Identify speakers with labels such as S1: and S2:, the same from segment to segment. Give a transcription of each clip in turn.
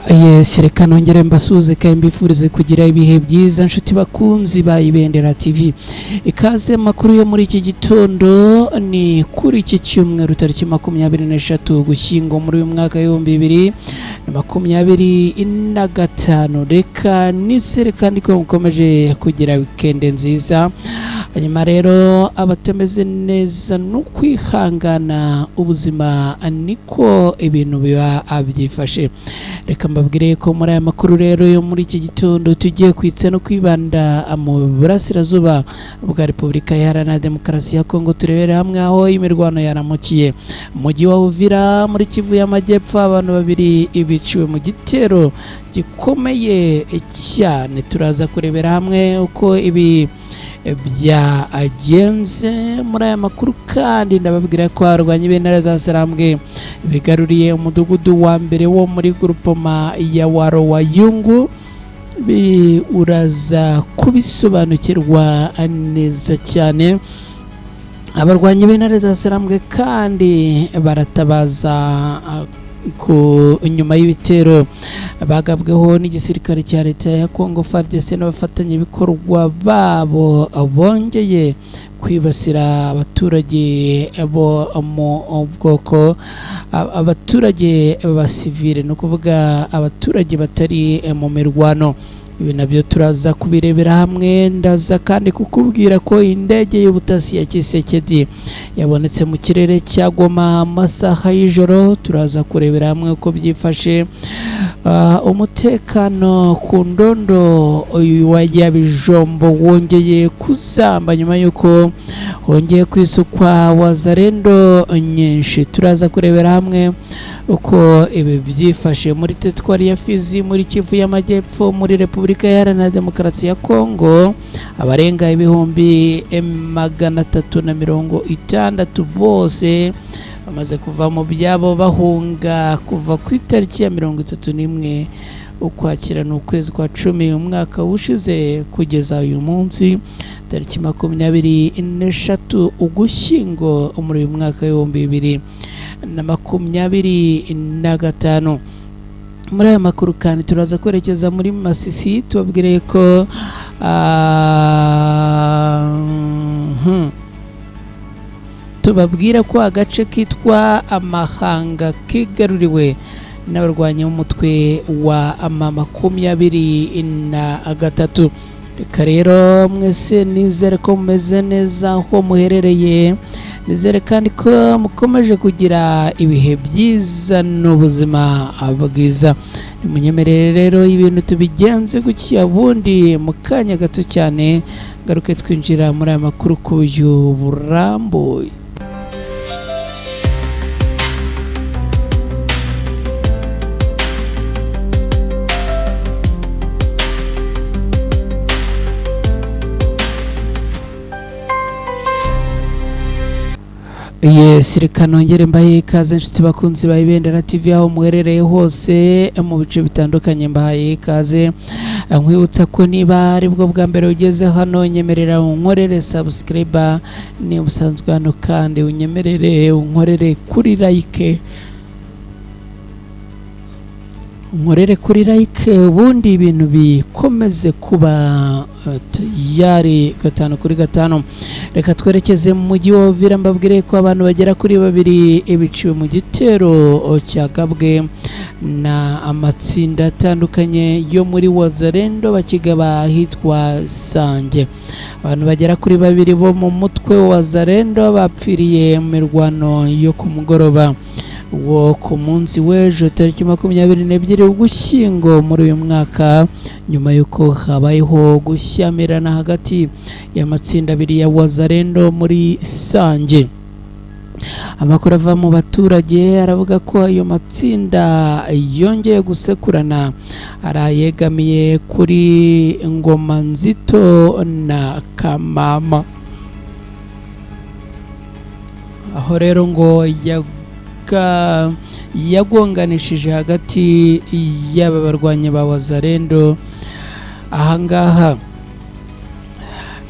S1: Yes, reka nongere mbasuhuze kandi mbifurize kugira ibihe byiza nshuti bakunzi ba Ibendera TV. Ikaze makuru yo muri iki gitondo ni kuri iki cyumweru tariki 23 Ugushyingo muri uyu mwaka 2025. Reka nizere kandi ko mukomeje kugira wikende nziza. Hanyuma rero abatameze neza no kwihangana, ubuzima niko ibintu biba byifashe. Reka mbabwire ko muri aya makuru rero yo muri iki gitondo tugiye kwitsa no kwibanda mu burasirazuba bwa Repubulika Iharanira Demokarasi ya Kongo, turebere hamwe aho imirwano yaramukiye. Mu mujyi wa Uvira muri Kivu y'Amajyepfo, abantu babiri biciwe mu gitero gikomeye cyane. Turaza kurebera hamwe uko ibi byagenze muri aya makuru, kandi ndababwira ko abarwanyi b'intara za Sarambwe bigaruriye umudugudu wa mbere wo muri grupoma ya Waro wa Yungu. Uraza kubisobanukirwa neza cyane. Abarwanyi b'intare za Sarambwe kandi baratabaza ku nyuma y'ibitero bagabweho n'igisirikare cya leta ya Congo FARDC n'abafatanyabikorwa babo, bongeye kwibasira abaturage bo mu bwoko abaturage ba sivile, ni ukuvuga abaturage batari mu mirwano. Ibi nabyo turaza kubirebera hamwe. Ndaza kandi kukubwira ko indege y'ubutasi ya Kisekedi yabonetse mu kirere cya Goma amasaha y'ijoro. Turaza kurebera hamwe uko byifashe. Umutekano ku ndondo wa Bijombo wongeye kuzamba nyuma y'uko hongeye kwisukwa wazarendo nyinshi. Turaza kurebera hamwe uko ibi byifashe muri teritwari ya Fizi muri Kivu y'Amajyepfo muri Repubulika Iharanira Demokarasi ya Kongo. Abarenga 360,000 bose bamaze kuva mu byabo bahunga kuva ku itariki ya 31 Ukwakira, ni ukwezi kwa 10 umwaka ushize, kugeza uyu munsi tariki 23 Ugushyingo muri uyu mwaka 2025. Muri aya makuru kandi turaza kwerekeza muri Masisi, tubabwire ko tubabwira ko agace kitwa Amahanga kigaruriwe n'abarwanyi b'umutwe wa 23. Reka rero mwese nizere ko mumeze neza aho muherereye, nizere kandi ko mukomeje kugira ibihe byiza n'ubuzima bwiza. Nimunyemerere rero ibintu tubigenze gutya, bundi mu kanya gato cyane ngaruke twinjira muri aya makuru ku buryo burambuye. Yes, reka nongere mbahe ikaze inshuti bakunzi ba Ibendera TV aho muherereye hose mu bice bitandukanye, mbahaye ikaze. Nkwibutsa ko niba aribwo bwa mbere ugeze hano, nyemerera unkorere subscribe, niba usanzwe hano kandi unyemerere unkorere kuri like, unkorere kuri like, ubundi ibintu bikomeze kuba tayari 5 kuri 5. Reka twerekeze mu mujyi wa Uvira, mbabwire ko abantu bagera kuri babiri biciwe mu gitero cyagabwe na amatsinda atandukanye yo muri Wazarendo bakigaba ahitwa Sange. Abantu bagera kuri babiri bo mu mutwe wa Wazarendo bapfiriye mu mirwano yo ku mugoroba wo ku munsi w'ejo tariki 22 Ugushyingo muri uyu mwaka, nyuma y'uko habayeho gushyamirana hagati y'amatsinda abiri ya Wazarendo muri Sange. Amakuru ava mu baturage aravuga ko ayo matsinda yongeye gusekurana arayegamiye kuri Ngoma Nzito na Kamama, aho rero ngo yagonganishije hagati y'aba barwanyi ba Wazarendo ahangaha.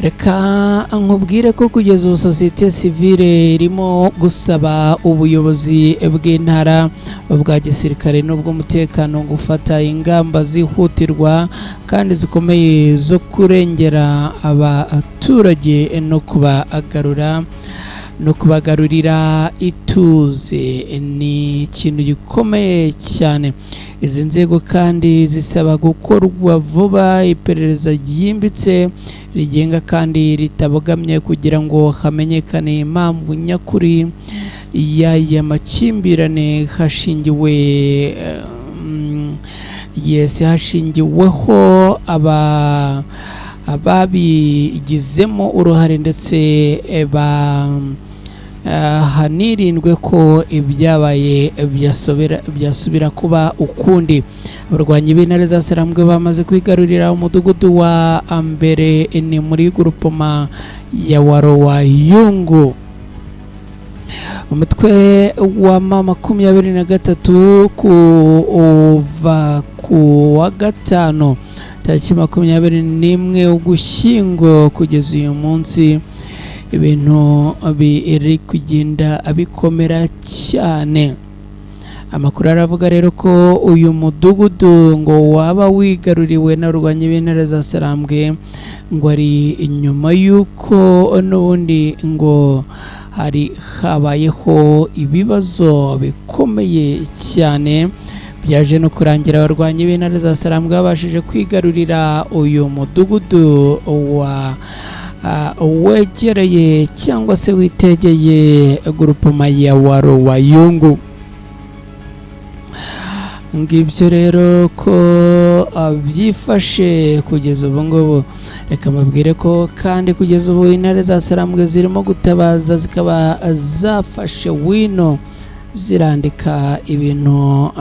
S1: Reka nkubwire ko kugeza ubu sosiyete sivile irimo gusaba ubuyobozi bw'intara, bwa gisirikare n'ubw'umutekano gufata ingamba zihutirwa kandi zikomeye zo kurengera abaturage no kubagarurira ituze. Ni ikintu gikomeye cyane. Izi nzego kandi zisaba gukorwa vuba iperereza ryimbitse, rigenga kandi ritabogamye, kugira ngo hamenyekane impamvu nyakuri y'aya makimbirane hashingiwe yes, hashingiweho ababigizemo uruhare, ndetse ba hanirindwe ko ibyabaye byasubira kuba ukundi. Abarwanyi b'intare za Sarambwe bamaze kwigarurira umudugudu wa mbere, ni muri groupement ya Warowayungu. Umutwe wa M23 kuva ku wa gatanu tariki 21 Ugushyingo kugeza uyu munsi, ibintu biri kugenda bikomera cyane. Amakuru aravuga rero ko uyu mudugudu ngo waba wigaruriwe n'abarwanyi b'intare za Sarambwe, ngo ari inyuma y'uko n'ubundi ngo hari habayeho ibibazo bikomeye cyane, byaje no kurangira abarwanyi b'intare za Sarambwe babashije kwigarurira uyu mudugudu wa wegereye cyangwa se witegeye groupement ya Warowayungu. Ngibyo rero ko byifashe kugeza ubu ngubu. Reka mbabwire ko kandi kugeza ubu intare za Sarambwe zirimo gutabaza, zikaba zafashe wino zirandika, ibintu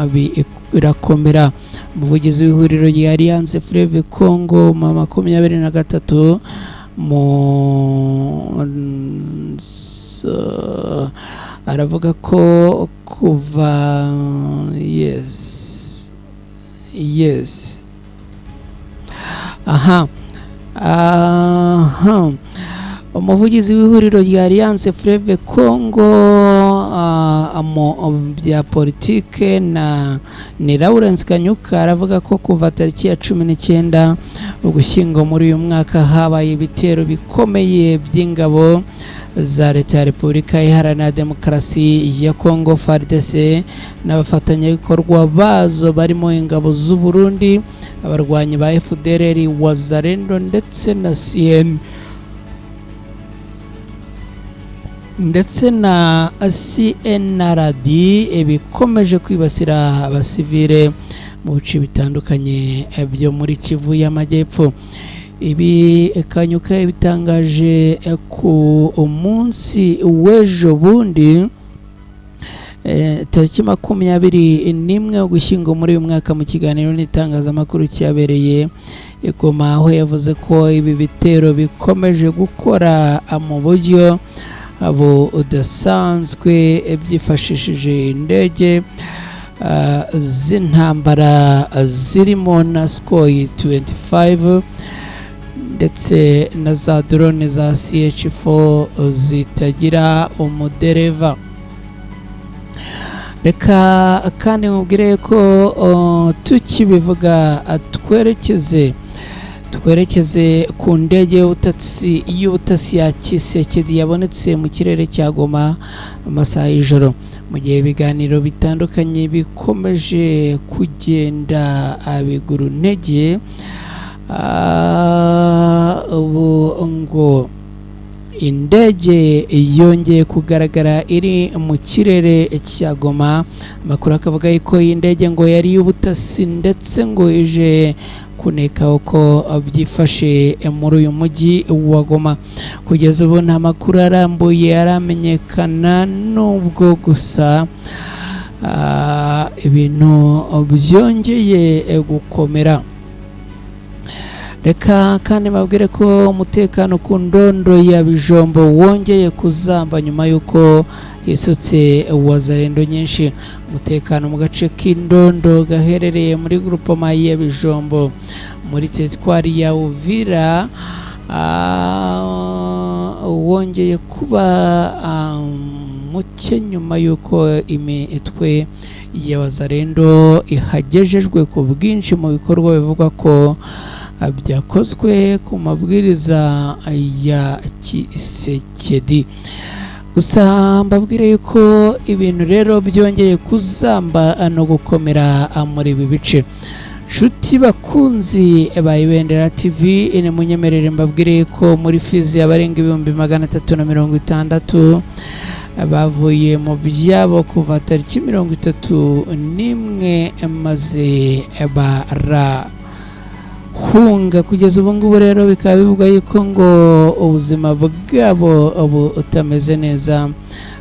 S1: birakomera. Umuvugizi w'ihuriro rya Alliance Fleuve Congo M23 mu aravuga ko kuva yes aha aha umuvugizi w'ihuriro rya Alliance Fleuve Congo mu bya politike na ni Lawrence Kanyuka, aravuga ko kuva tariki ya 19 Ugushyingo muri uyu mwaka habaye ibitero bikomeye by'ingabo za Leta ya Repubulika Iharanira Demokarasi ya Congo, FARDC, n'abafatanyabikorwa bazo barimo ingabo z'u Burundi, abarwanyi ba FDLR, Wazalendo ndetse na CN ndetse na CNRD, bikomeje kwibasira abasivile mu bice bitandukanye byo muri Kivu y'Amajyepfo. Ibi Kanyuka bitangaje ku munsi w'ejo bundi tariki 21 Ugushyingo muri uyu mwaka, mu kiganiro n'itangazamakuru cyabereye i Goma, aho yavuze ko ibi bitero bikomeje gukora mu buryo budasanzwe byifashishije indege z'intambara zirimo na Sukhoi 25 ndetse na za drone za CH4 zitagira umudereva. Reka kandi mubwire ko tukibivuga twerekeze ku ndege y'ubutasi ya Tshisekedi yabonetse mu kirere cya Goma amasaha y'ijoro, mu gihe ibiganiro bitandukanye bikomeje kugenda bigura intege. Ubu ngo indege yongeye kugaragara iri mu kirere cya Goma. Amakuru akavuga yuko iyi ndege ngo yari y'ubutasi, ndetse ngo ije kuneka uko byifashe muri uyu mujyi wa Goma. Kugeza ubu nta makuru arambuye aramenyekana, nubwo gusa ibintu byongeye gukomera. Reka kandi babwire ko umutekano ku ndondo ya Bijombo wongeye kuzamba nyuma y'uko hisutse wazalendo nyinshi. Umutekano mu gace k'Indondo gaherereye muri groupement ya Bijombo muri teritwari ya Uvira Wongeye kuba muke nyuma y'uko imitwe ya Wazalendo ihagejejwe ku bwinshi mu bikorwa bivugwa ko byakozwe ku mabwiriza ya Tshisekedi. Gusa mbabwire yuko ibintu rero byongeye kuzamba no gukomera muri ibi bice. Nshuti bakunzi ba Ibendera TV, ni munyemerere mbabwire ko muri Fizi abarenga 360,000 bavuye mu byabo kuva tariki 31, maze barahunga. Kugeza ubu ngubu rero bikaba bivugwa yuko ngo ubuzima bwabo butameze neza,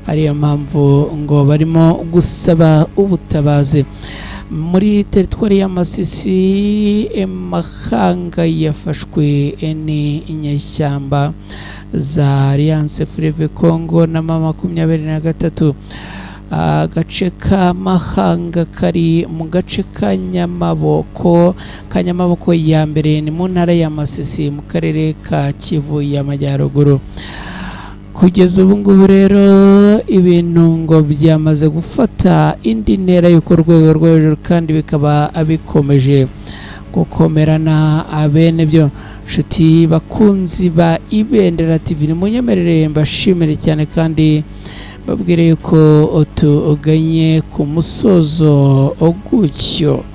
S1: ariyo mpamvu ngo barimo gusaba ubutabazi. Muri teritwari ya Masisi, Mahanga yafashwe n'inyeshyamba za Alliance Fleuve Congo na M23. Agace ka Mahanga kari mu gace ka Nyamaboko, ka Nyamaboko ya mbere, ni mu ntara ya Masisi, mu karere ka Kivu y'Amajyaruguru. Kugeza ubu ngubu rero ibintu ngo byamaze gufata indi ntera yo ku rwego rwo hejuru, kandi bikaba bikomeje gukomerana abene byo. Nshuti bakunzi ba Ibendera TV, nimunyemerere mbashimire cyane kandi babwire yuko tuganye ku musozo gutyo.